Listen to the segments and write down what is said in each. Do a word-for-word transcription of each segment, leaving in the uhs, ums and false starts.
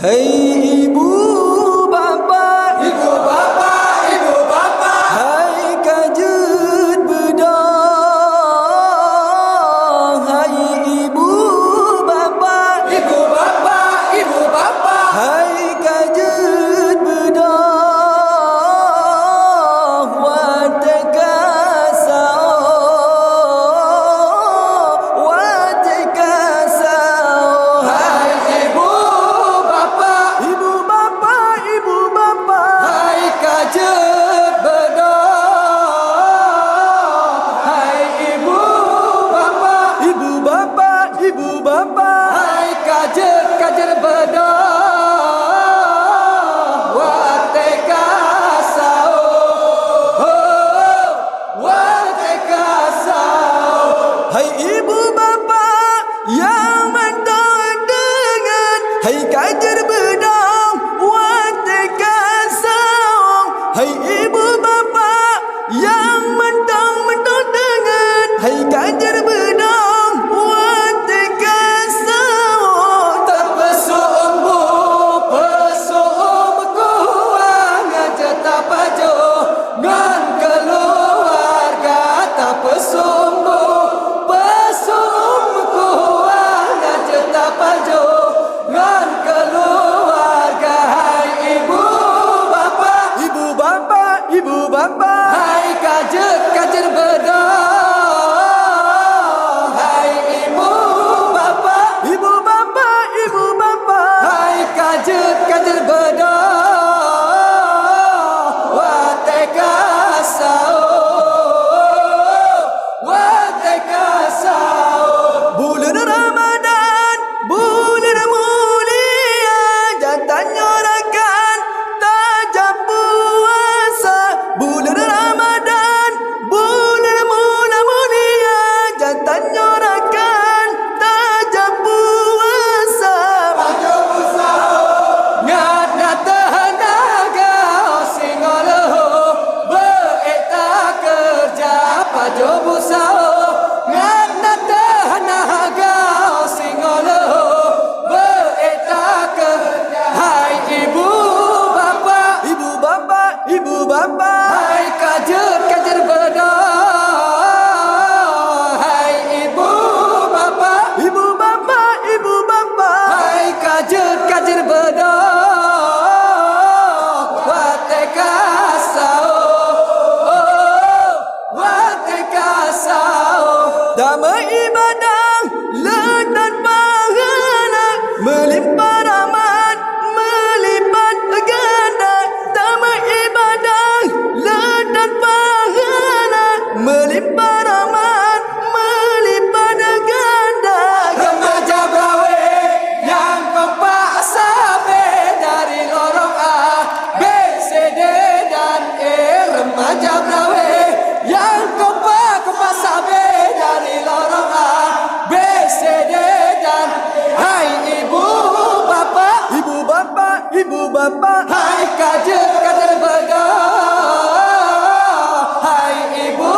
Hai ibu bapa, ibu bapa, ibu bapa, hai ka jeuet beudôh. Hai ibu bapa, ibu bapa, ibu bapa, hai ka jeuet beudôh. Watèe ka saôh, watèe ka saôh. Hai ibu bapa, ibu bapa, ibu bapa, hai ka jeuet beudôh. Hai ibu bapa, ibu bapa, ibu bapa, hai ka jeuet, ka jeuet beudôh. Watèe ka saôh, ho, watèe ka saôh. Hai ibu bapa nyang mantong deungon, hai ka jeuet beudôh. Watèe ka saôh, hai ibu bapa nyang mantong-mantong deungon, hai ka jeuet beudôh. Watèe ka saôh, tapeusôk umu, peusôk umu kuah, ngon jeuet tapajoh ngon keuluwarga. Tapeusôk umu, peusôk umu kuah, ngon jeuet tapajoh ngon keuluwarga. Hai ibu bapa, ibu bapa, ibu bapa, hai ka jeuet, ka jeuet beudôh. Hai ibu bapa, ibu bapa, ibu bapa, hai ka jeuet, ka jeuet beudôh. Watèe ka saôh, watèe ka saôh. Buleuen Ramadhan, buleuen mulia, jak tanyoe rakan tajak puasa. Buleuen Ramadhan, buleuen mulia, jak tanyoe rakan tajak puasa. Pajoh beusaho, ngat na teuhana gaoh singoh leuho. Beu ék takeureuja pajoh beusaho, ngat na teuhana gaoh singoh leuho. Beu ék takeureuja, hai ibu bapa, ibu bapa, ibu bapa, hai ka jeuet, ka jeuet beudôh. Hai ibu bapa, ibu bapa, ibu bapa, hai ka jeuet, ka jeuet beudôh. Watèe ka saôh, watèe ka saôh. Tameuibadah le that pahala, meulimpah rahmat, meulipat ganda. Tameuibadah le that pahala, meulimpah rahmat, meulipat ganda. Remaja Braweh nyang kompak sabe dari lorong A, B, C, D, dan E. Remaja Braweh nyang kompak, kompak sabe dari lorong A, B, C, D, dan E. Hai ibu bapa, ibu bapa, ibu bapa, hai ka jeuet, ka jeuet beudôh. Hai ibu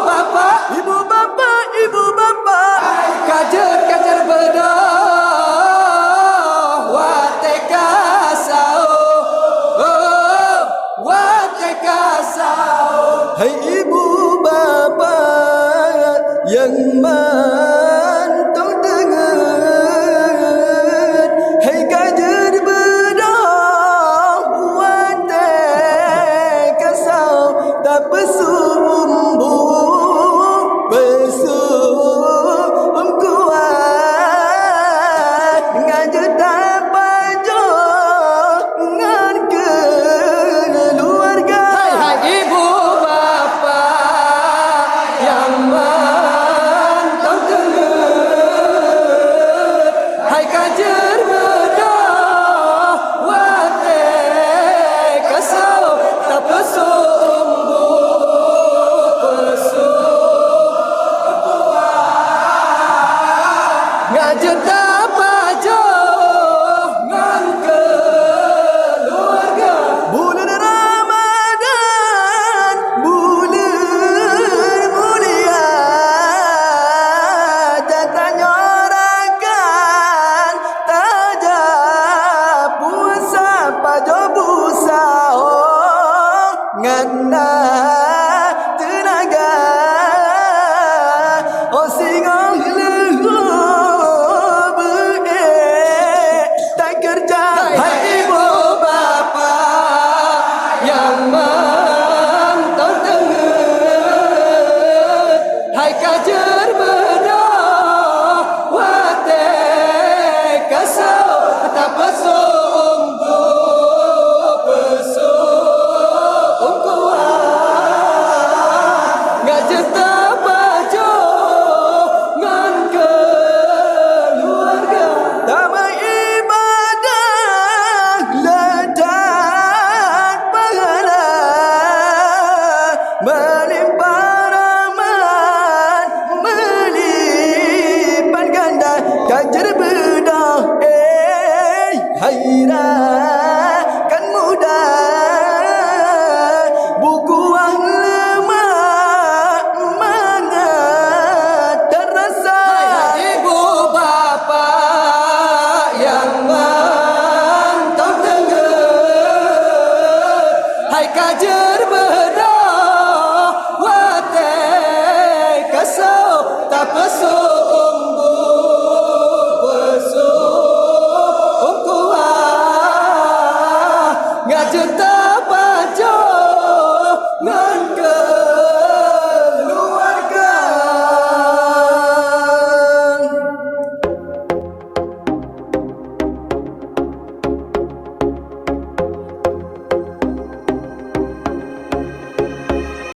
bapa, ibu bapa, ibu bapa, hai ka jeuet, ka jeuet beudôh. Watèe ka saôh, oh, watèe ka saôh. Hai ibu bapa nyang mantong deungon, hai ka jeuet beudôh. Watèe Ngon na teunaga, oh singoh leuhô beuék takeureuja. Hai ibu bapak nyang mantong teungeut, hai ka jeuet beudôh watèe ka sôk, tapeusôk unggu, peusôk unggu, ngon jeuet tapajoh ngon keuluwarga. Tameuibadah le that pahala, meulimpah rahmat, meulipat ganda, ka jeuet beudôh, eh, hai ra-